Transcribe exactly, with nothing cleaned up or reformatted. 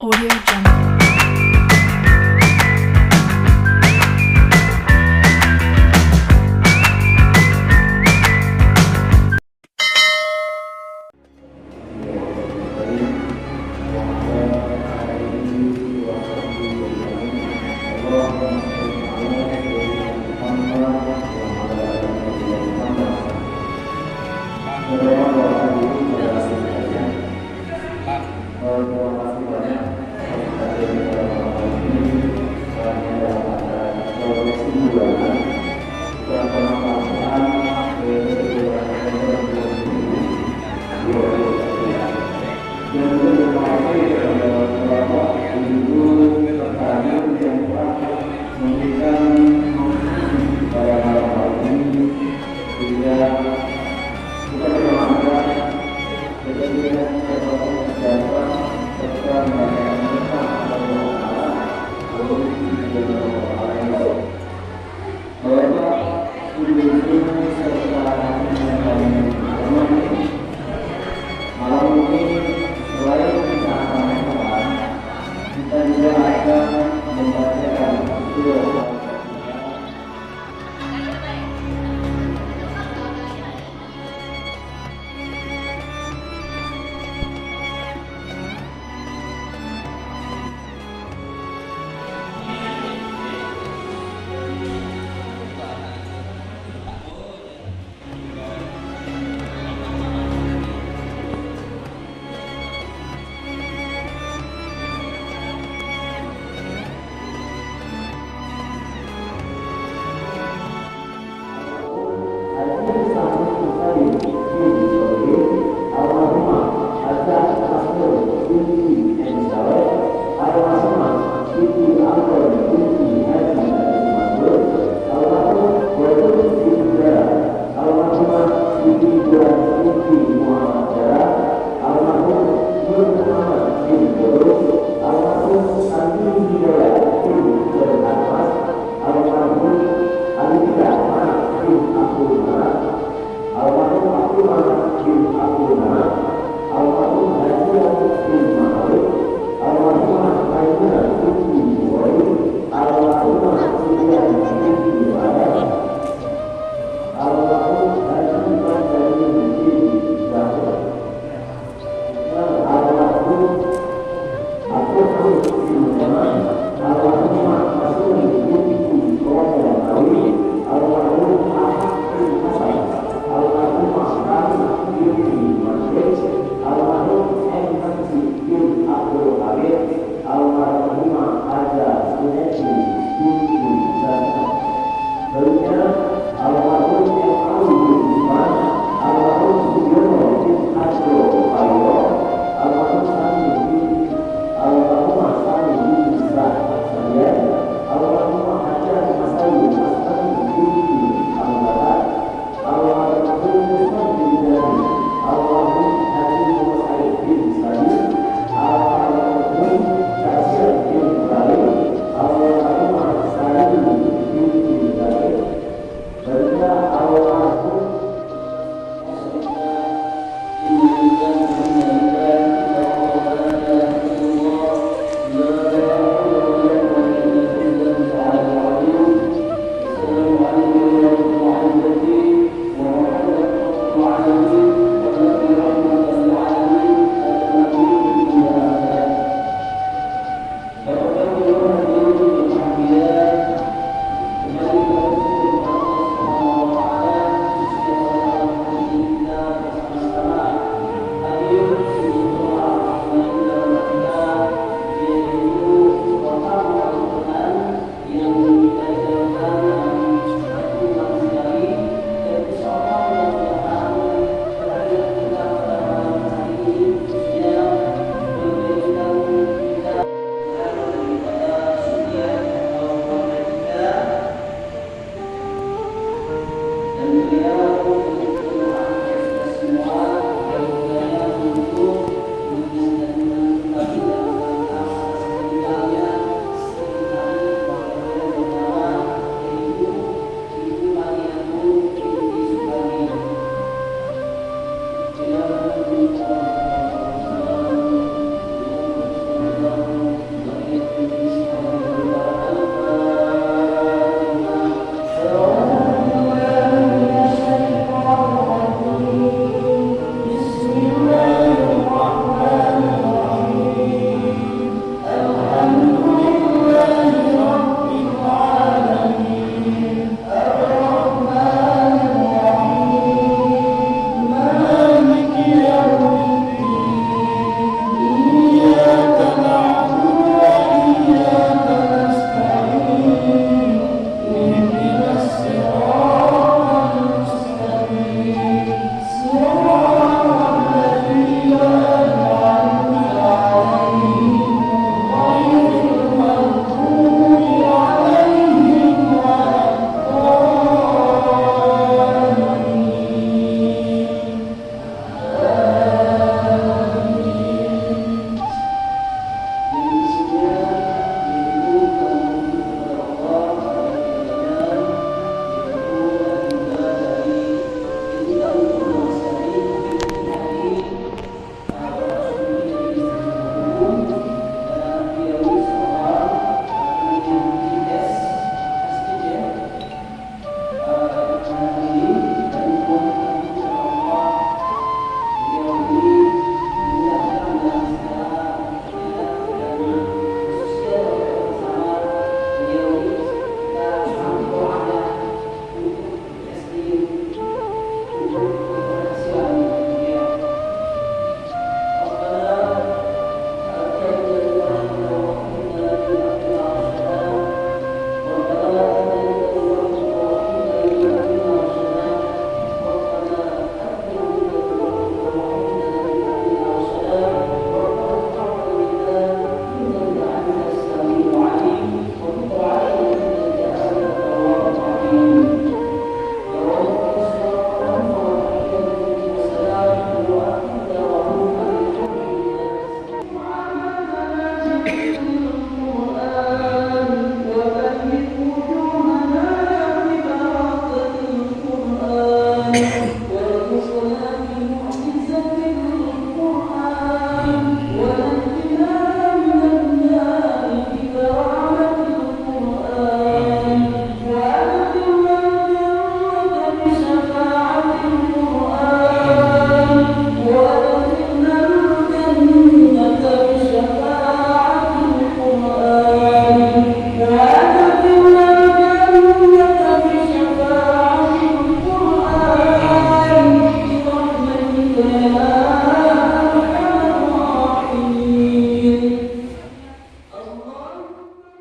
Audio Jungle. Malam ini, selain kita akan mendoakan, kita juga akan membacakan surah Al-Fatihah. Almarhumah Hajah Asnur binti M Syawal, Almarhumah Siti Amron binti Haji Agus Mansur, Almarhum Wadud bin Zara, Almarhumah Siti Bulan binti Muhammad Zara, Almarhum Nur Muhammad bin Terus, Almarhum Sandi Hidayat bin Terhamas, Almarhum Alifah Manak bin Abdul Manak, Almarhum Abdul Manak bin Abdul Manak, Almarhum Haji Yusuf bin Ma'ruf, Almarhumah Maimunah binti Bukhari, Almarhumah Sulian binti Adam, Almarhum Haji Mardani bin Zahra, Almarhum Abdul Hamid bin Jamal, Almarhumah Rasuli binti Romo Nawawi, Almarhum Ahmad bin Hasan, Almarhumah Rahmi binti Mansyur, Almarhum M Hamdi bin Abdul Hamid, Almarhumah Haja Suneti binti Zainab. Selanjutnya, almarhum M Ali bin Usman, almarhum Sugiono bin Hajo Payo, almarhum Sani bin, almarhumah Sani bin Zah Salian, almarhumah Haja Masayu Asmani binti Al Barat, Almarhum Usman bin Jani, almarhum Haji Muhammad Said bin Sani, almarhum Syahsian bin Bali, almarhum